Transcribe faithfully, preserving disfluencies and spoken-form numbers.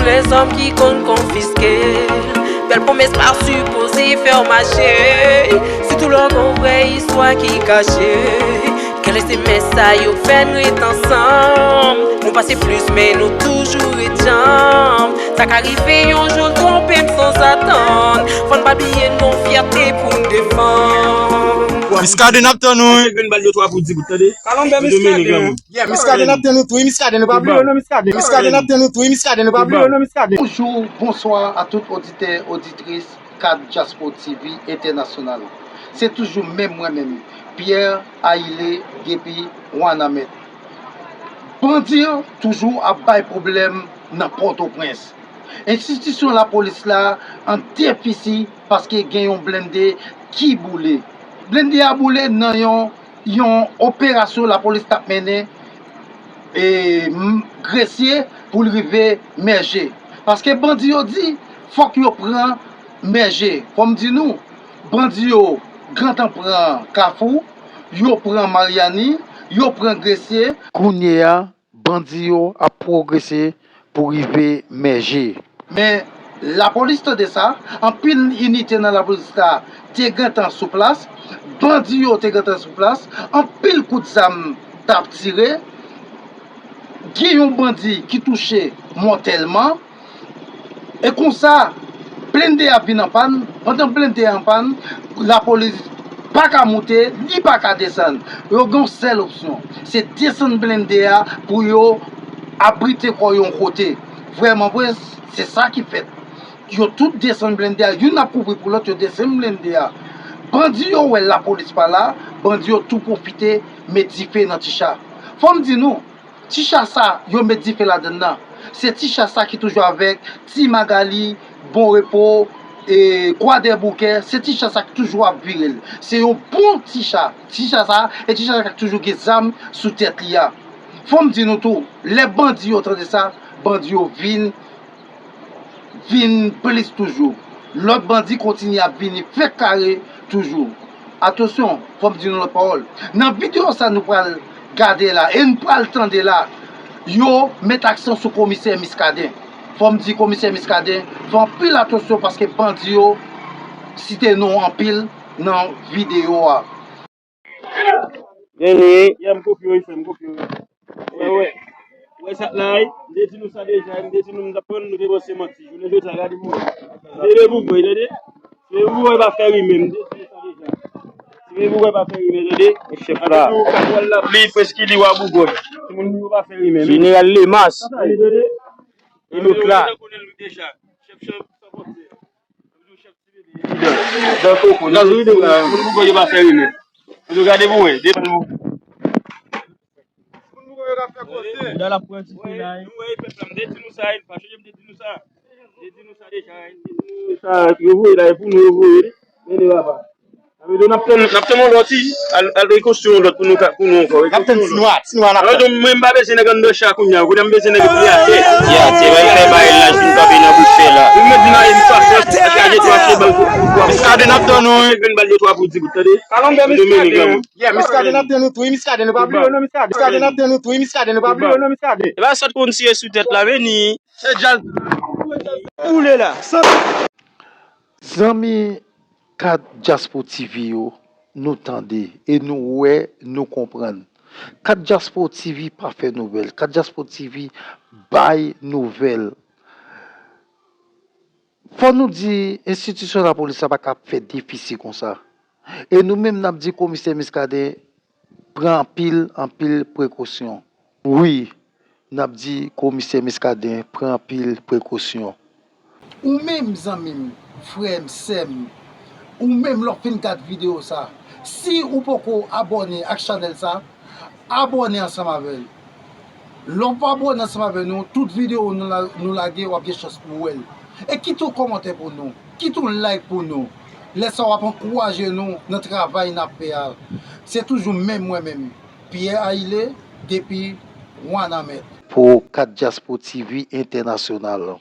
Lèzòm ki konn konfiske l. Bèl pwomès pa sipoze fè w mache. Sitou lè w gon vrè istwa ki kache. Kèl esemès sa yo fè n ret ansanm. Nou pase plis, men nou toujou ret djanm. Sa ka rive yon jou l twonpe m sanzatann. Fò n pa bliye n gon fyète pou n defann. Miskaden ap tann ou, wi. Vin bal yo twa pou di bout, tande? Kalonbè Miskaden. Yeah, Miskaden ap tann ou tou, wi, Miskaden, nou pa bliye w non, Miskaden. Miskaden ap tann ou tou, wi, Miskaden, nou pa bliye w non, Miskaden. Bonjou, bonswa a tout oditè, oditris Kat Djaspo T V Entènasyonal. Se toujou menm mwen menm, Pierre Ayile depi Wanament. Bandi yo toujou ap bay pwoblèm nan Pòtoprens. Enstitisyon lapolis la an defisi paske gen yon blende ki boule. Blende a boule nan yon, yon operasyon lapolis t ap mennen e, m, Gresye pou l rive Mèje. Paske bandi yo di, fòk yo pran Mèje. Fò m di nou, bandi yo gentan pran Kafou, yo pran Maryani, yo pran Gresye. Kounye a, bandi yo ap pwogrese pou rive Mèje. Men, lapolis tande sa, anpil inite nan lapolis la te gentan sou plas, bandi yo te gentan sou plas, anpil kout zam t ap tire, gen yon bandi ki touche mòtèlman, e konsa, blende a vin an pàn, pandan blende a an pàn, lapolis pa ka moute, li pa ka desann. Yo gen yon sèl opsyon, se desann blende a pou yo abrite kò yo yon kote. Vrèman vre, se sa ki fèt. Yo tout desann blende a, youn ap kouvri pou lòt, yo desann blende a. Bandi yo wè lapolis pa la, bandi yo tou pwofite met dife nan ti cha. Fò m di nou, ti cha sa yo met dife ladann nan, se ti cha sa ki toujou avèk Ti Magali, Bon Repo, e, Kwadèboukè, se ti cha sa ki toujou ap vire l. Se yon bon ti cha. Ti cha sa, e ti cha sa ki toujou gen zam sou tèt li a. Fò m di nou tou, lè bandi yo tande sa, bandi yo vin, vin plis toujou. Lòt bandi kontinye ap vini fè kare toujou. Atansyon, fò m di nou lòt pawòl. Nan videyo sa nou pral gade la, e n pral tande la, yo met aksan sou komisè Miskaden. Fò m di komisè Miskaden, fè anpil atansyon paske bandi yo site non anpil nan videyo a. Vini. Yè m kopye w, frè m, m kopye w. Wè, wè. Wè sa k la, wi. M te di nou sa deja, m te di nou m t ap pran, nou te panse manti. Jounen jodi a, gade pou wè. M te vle pou wè, tande? M te vle pou wè pa fè rimè, m te di nou sa deja. M te vle pou wè pa fè rimè, tande? Chèf la. Li prèske li wa Bougòy. Timoun nou yo pa fè rimè, men. Jeneral Lemas. Tande, tande? E lòt la. Chèf chan, san fwontyè. Dan koko, nan zwi de moun pou yo pa fè rimè. Yo gade pou wè, devan nou. Moun pou yo ka fè koze. Bouda la pran ti sou la, wi. Nou wè, pèp la, m te di nou sa, wi, pa chanje, m te di nou sa. M te di nou sa deja, wi, m te di nou sa, yo voye la, e pou nou yo voye li. Men li papa. Sa vle di n ap tann, n ap tann yon lòt, wi. Al, al rekonstwi yon lòt pou nou ka, pou nou ankò. N ap tann ti nwa, ti nwa n ap tann. Alò, mwen, m pa bezwen nèg anndan cha kounye a, kounye a m bezwen nèg ki atè. Ki atè, men fè bagay la, jwenn kanpe nan bouch fè la. Ou mèt vin a M swasan, chaje twa chebal pou, pou, pou. Miskaden ap tann ou, wi. Jwenn bal yo twa pou di bout, tande? Kalonbè Miskaden. Yeah, Miskaden ap tann ou tou, wi, Miskaden, nou pa bliye w non, Miskaden. Miskaden ap tann ou tou, wi, Miskaden, nou pa bliye w non, Miskaden. E pa sa t konn tire sou tèt la, vini. Se djaz. Boule la. Zanmi Kat Djaspo T V yo, nou tande e nou wè, nou konprann. Kat Djaspo T V pa fè nouvèl. Kat Djaspo T V bay nouvèl. Fò nou di, enstitisyon lapolis la pa ka ap fè defisi konsa. E nou menm, n ap di komisè Miskaden pran anpil, anpil prekosyon. Wi, n ap di komisè Miskaden pran anpil prekosyon. Ou menm, zanmi m, frè m, sè m, ou menm lè w fin gad videyo sa, si ou poko abòne ak chanèl sa, abòne ansanm avè l. Lè w abòne ansanm avè nou, tout videyo nou la, nou lage, w ap gen chans pou w wè l. E kite yon kòmantè pou nou, kite yon like pou nou. Lè sa w ap ankouraje nou nan travay n ap fè a. Se toujou menm mwen menm, Pierre Ayile, depi Wanament. Pou Kat Djaspo T V Entènasyonal.